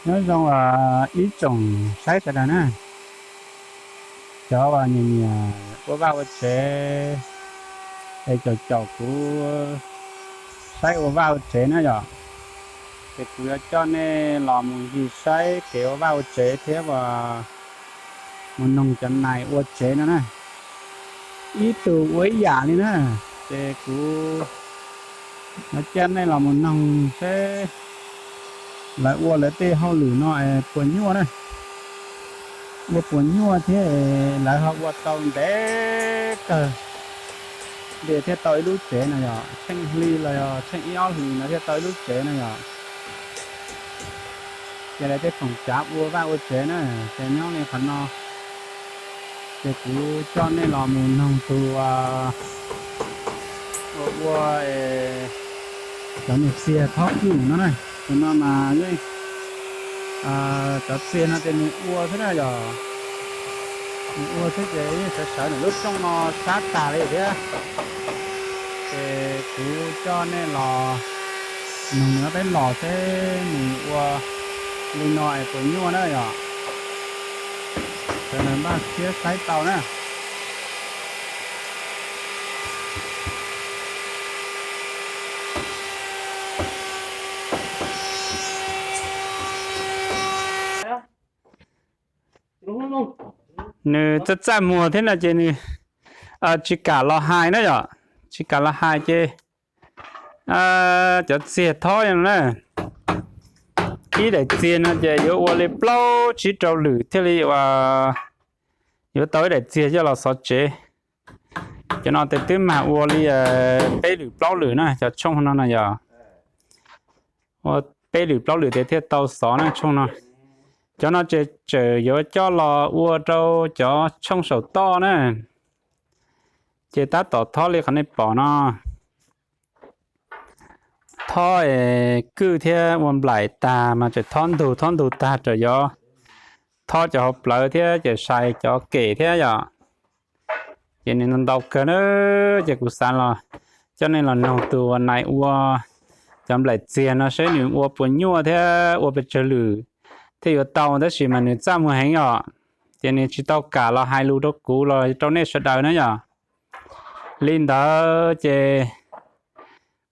Nyob zoo ib tsoom saib sawv daws na, cov uas nyiam nyiam ua vaj ua tsev es caum caum kuv saib ua vaj ua tsev na yom, ces kuv yuav coj nej los mus ncig saib kev ua vaj ua tsev thiab uas mus noog cov nais ua tsev no na. Ib tug ua ib yam li na, ces kuv yuav coj nej los mus noog seb lawv ua lawv tej hauj lwm no es puas nyuaj na, ua puas nyuaj thiab lawv ho ua tau ntev kawg li thiaj tau ib lub tsev no yom, tsheej hli los yog tsheej ib ob hlis no thiaj tau ib lub tsev no yom. Ces lawv tej khoom cav ua vaj ua tsev na, ces nyob li qhov no, ces kuv coj nej los mus noog tus uas ua cov niag txiag thob kwj no na. Tus no mas yeej cov txiag no ces nws ua xwb na yom, nws ua xwb ces yeej sawv sawv nws lub rooj no sab tag li thiab. Ces kuv coj nej los noog nws ob peb los seb nws ua li no es puas nyuaj na yom. Sawv daws npaj siab saib tau na. Nws txaj txaj muag thiab no ces nws tsis kam los hais na yom, tsis kam los hais ces cov txiag thob no na, ib daim txiag no ces yuav ua li plaub tsib rau lwm thiaj li uas yuav tau ib daim txiag coj los xov tsev. Cov no ces twb mag ua li peb lwm plaub lwm na, cov tshooj no na yom, ua peb lwm plaub lwm ces thiaj tau xov na tshooj no. Cov no ces tseem yuav coj los ua rau cov tshooj saum toj na. Ces tab tom thob li qhov nej pom no, thob es kwj thiab ua nplaim tag mas tseem thob ntug, thob ntug tag tseem yuav thob cov hauv plawv thiab ces sai cov kem thiab yom. Ces nws ntau kawg na, ces kuv xav los coj nej los noog tus uas nais ua cov nplaim txiag no seb nws ua puas nyuaj thiab ua pes tsawg lwm thiaj yuav tau, tab sis mas nws txaj muag heev yom. Ces nws tsis tau kam los hais lus rau kuv los rau nej sawv daws na yom. Li ntawd ces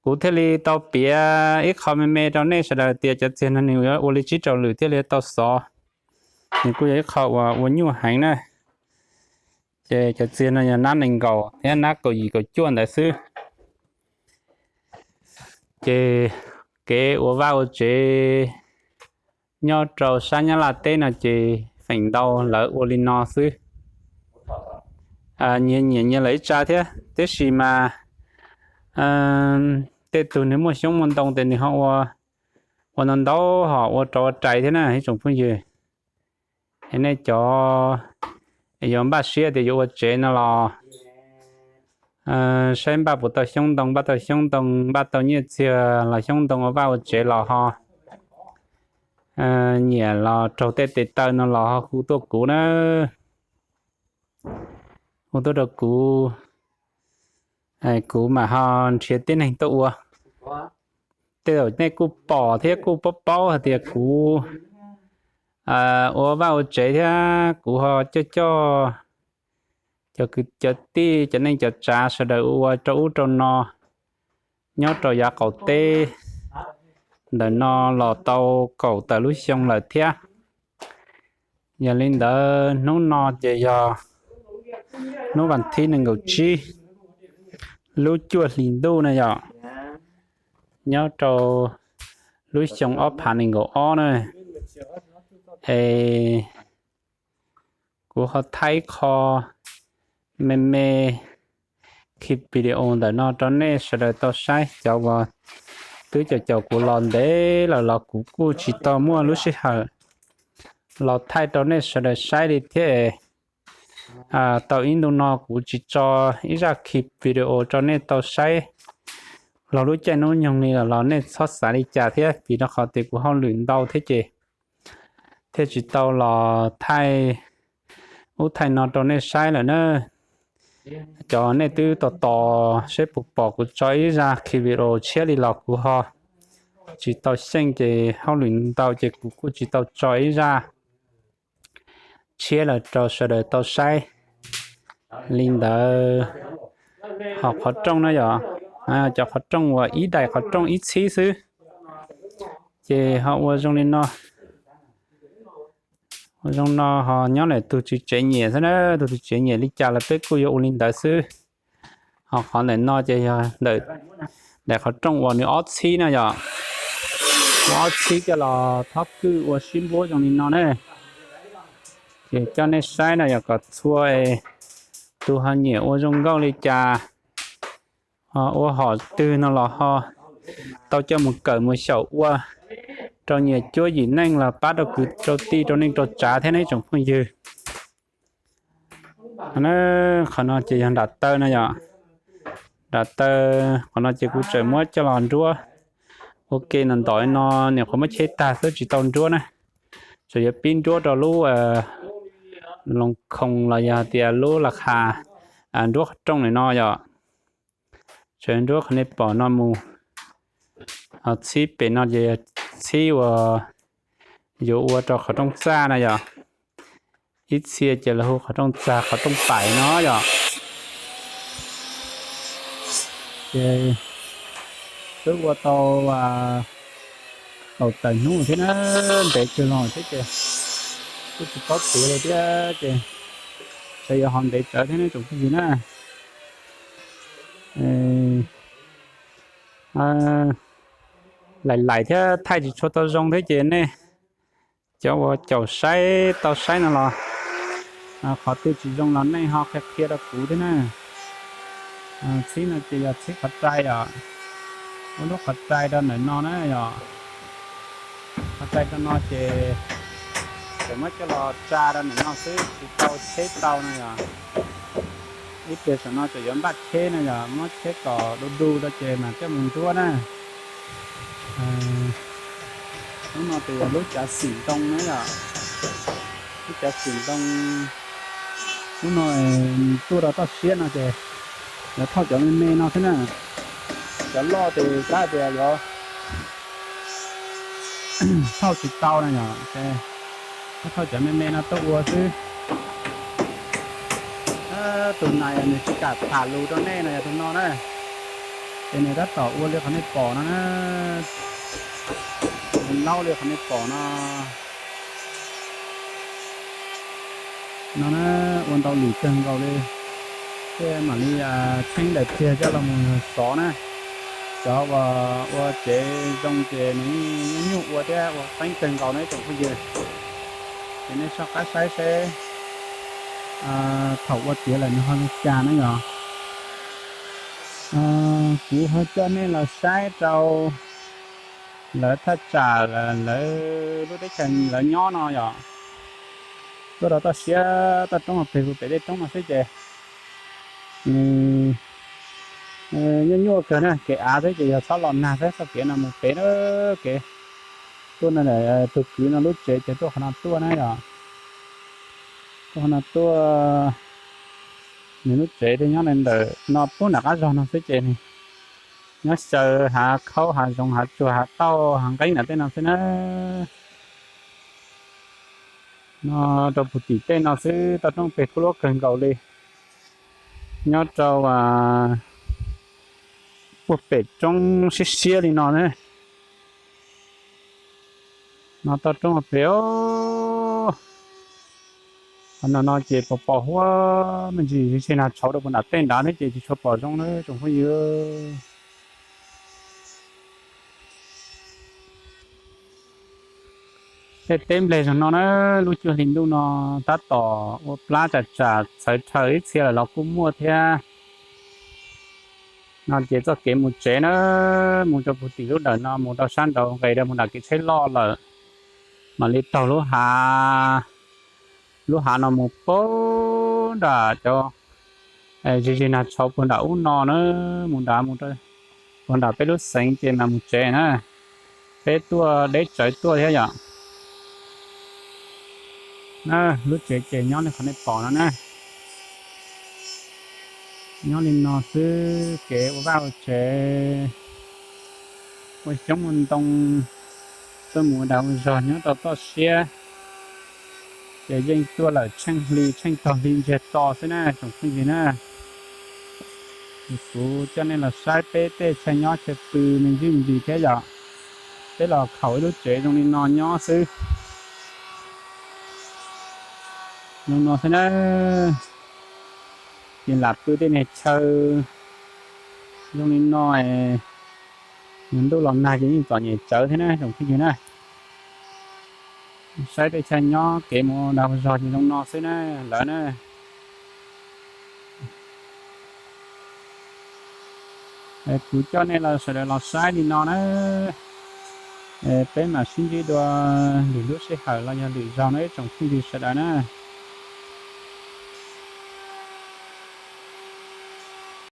kuv thiaj li tau piav ib qho me me rau nej sawv daws tias cov txiag no nws yuav ua li tsib rau lwm thiaj li tau xov. Nws kuj yog ib qho uas ua nyuaj heev na. Ces cov txiag no yog nab nees nkaum thiab nab kaum yim kaum cuaj ntawd xwb. Ces kev ua vaj ua tsev nyob rau sab Nyab Laj teb no ces feem ntau lawv ua li no xwb. Nyias nyiam nyias lawv ib tsa thiab, tiam sis mas tej tug nws muaj xyoob muaj ntoo ces nws ho ua, ua ntau ntau ho ua rau ua rais thiab na ib tsoom phooj ywg. Nej cov yuav npaj siab tias yuav ua tsev no los saib npaj puas tau xyoob ntoo, npaj tau xyoob ntoo, npaj tau nyiaj txiag los xyoob ntoo ua vaj ua tsev los ho nyiam los raug tej tes taw no los ho hu tuaj kuv na. Hu tuaj rau kuv, kuv mam ho nrhiav tib neeg tuaj ua. Tej zaum nej kuj pom thiab kuj paub paub hais tias kuv ua vaj ua tsev thiab kuv ho coj coj cov kwv cov tij cov neej cov tsav sawv daws ua rau ub rau no nyob rau yav qaum teb ntawm no los tau kaum tawm lub xyoo lawm thiab. Yog li ntawd hnub no ces yog hnub vas thib nees nkaum tsib lub cuaj hlis ntuj na yom, nyob rau lub xyoo ob phav nees nkaum ob na. Es kuv ho thaij qho me me clip video ntawm no rau nej sawv daws tau saib. Cov uas twb caum caum kuv los ntev lawm los kuv kuj tsis tau muaj lub sij hawm los thaij rau nej sawv daws saib li thiab. Tau ib ntu no kuv tsis tso ib zaj clip video rau nej tau saib los lub caij hnub nyoog li lawm los nej txhob xav li cas thiab, vim rau qhov tias kuv hauj lwm ntau thiab ces thiaj tsis tau los thaij ub thaij no rau nej saib lawm na. Cov nej twb tos tos seb puas pom kuv tso ib zaj clip video tshiab li los kuv ho tsis tau xyeej ces hauj lwm ntau ces kuv kuj tsis tau tso ib zaj tshiab los rau sawv daws tau saib li ntawd. Ho qhov rooj na yom, cov qhov rooj uas ib daim qhov rooj ib txhib xwb, ces ho ua zoo li no. Ua zoo no ho nyob ntawm tus tswv tsev nyiam xwb na, tus tswv tsev nyiam li cas los peb kuj yuav ua li ntawd xwb. Ho qhov ntawm no ces yog ntawm daim qhov rooj uas nws ob txhib na yom, ua ob txhib coj los thob kwj ua sib npuab zoo li no na. Ces coj nej saib no yog kom txhua tus ho nyiam ua zoo nkauj li cas, ho ua hom twg no los ho tau coj mus kawm mus xyaum ua rau nyias cuab yim neej los pab rau kwv rau tij rau neej rau tsav thiab ne tsoom phooj ywg. Qhov no ces yog nram taw no yom, nram taw. Qhov no ces kuv tseem muab coj los nruab ua ke no, ntawm no nyuam qhuav muab cheb tag xwb tsis tau nruab na. Tseem yuav pib nruab rau lub loos khoos los yog tias lub las khas nruab qhov rooj ntawm no yom. Tseem nruab qhov nej pom no mus, ho txhib pem no ces yog txhib uas yuav ua rau qhov rooj txaj na yom. Ib txhia ces lawv hu qhov rooj txag qhov rooj paim no yom. Ces twb ua tau kaum tawm hnub thiab na, ntev kawg los thiab ces kuj tsis paub tiav li thiab ces tseem yuav ho ntev tsawv thiab ne tsoom phooj ywg na. Laim laim thiab thaij tsis tshua tau zoo thiab ces nej cov uas caum saib tau saib no los qhov twg tsis zoo los nej ho qhia qhia rau kuv thiab na. Txhib no ces yog txhib qhov rai os, ua lub qhov rai rau ntawm no na yom. Qhov rai rau no ces tseem muab coj los tsa rau ntawm no xwb tsis tau cheb tau na yom. Ib pliag saum no tseem yuav npaj cheb na yom, muab cheb kom du du rau ces mam coj mus nruab na. Lub no ces yog lub cav xim ntoo na yom, lub cav xim ntoo. Lub no tuaj rau toj siab no ces yuav thauj cov me me no xwb na, cov loj ces tab tias yuav thauj tsis tau na yom, ces thauj cov me me no tuaj ua xwb. Tus nais nws tsis kam tham lus rau nej no yog tus no na, ces nws tab tom ua li qhov nej pom no na, laub li qhov nej pom no. No na, ua ntau lwm kawg nkaus li, thiaj mam li tsheej daim pliag coj los mus sov na. Cov uas ua tsev zoo ces nws nyuaj nyuaj ua thiab ua qeeb kawg nkaus na ib tsoom phooj ywg. Ces nej soj qab saib seb thaum ua tiav lawm nws ho li cas na yom. Kuv ho coj nej los saib rau lawv thaj tsam lawv lub teb chaws lawv nyob no yom. Tuaj rau toj siab toj roob pem, pem tej roob no xwb ces nws nyuaj nyuaj kawg na, kev av xwb ces yog txhob los nag xwb, txoj kev no mus pem na, kev tuaj no ntawm tus kwv no lub tsev ces tuaj qhov no tuaj na yom. Tuaj qhov no tuaj, nws lub tsev thiaj nyob ntawm no pub nram qab zog no xwb ces nws nyob xyaw hav khaub hav zoov hav tsuag hav tauj hav nqeeb nram tej no xwb na. No rau puag tim tej no xwb, toj roob pem kub lub kawg nkaus li. Nyob rau puag pem roob siab siab li no na. No toj roob pem os. Qhov no no ces pos pos huab me ntsis, ntshe nag tshauv rau puag nram tej nrad thiab ces tsis tshua pom zoo na tsoom phooj ywg. Tej teb npleg zoo no na, lub cuaj hli ntuj no tab tom ua plab tsam tsam txhawv rhawv ib txhia lawm los kuj muaj thiab. No ces txoj kev mus tsev na, mus rau puag tim lub dawm no mus rau sab nraud nqes rau mus nram kev tsheb loj lawm, mam li taug lub hav, lub hav no mus puag nram cov zig zig nag tshauv puag nram ub no na, mus nrad mus puag nram peb lub xeev ces mam mus tsev na. Peb tuaj deb tsawv tuaj thiab yom. Lub tsev ces nyob li qhov nej pom no na. Nyob li no xwb, kev ua vaj ua tsev. Ua xyoob ua ntoo tuaj mus ua dag ua zog nyob rau toj siab, ces yeej tuaj lawm tsheej hli tsheej tog hli ntsiag to xwb na tsoom phooj ywg na. Kuv coj nej los saib peb tej chaw nyob chaw pw me ntsis ntsis thiab yom. Peb los khaum ib lub tsev zoo li no nyob xwb. Zoo no xwb na. Ces lam pw tej niag chaw zoo li no, ntuj los nag ces yeej txom nyem tsawv thiab na tsoom phooj ywg na. Saib tej chaw nyob kev mus dag zog ces zoo no xwb na lawm na. Kuv coj nej los sawv daws los saib li no na. Peb mam sib ntsib dua lwm lub sij hawm los yog lwm zaus na ib tsoom phooj ywg sawv daws na.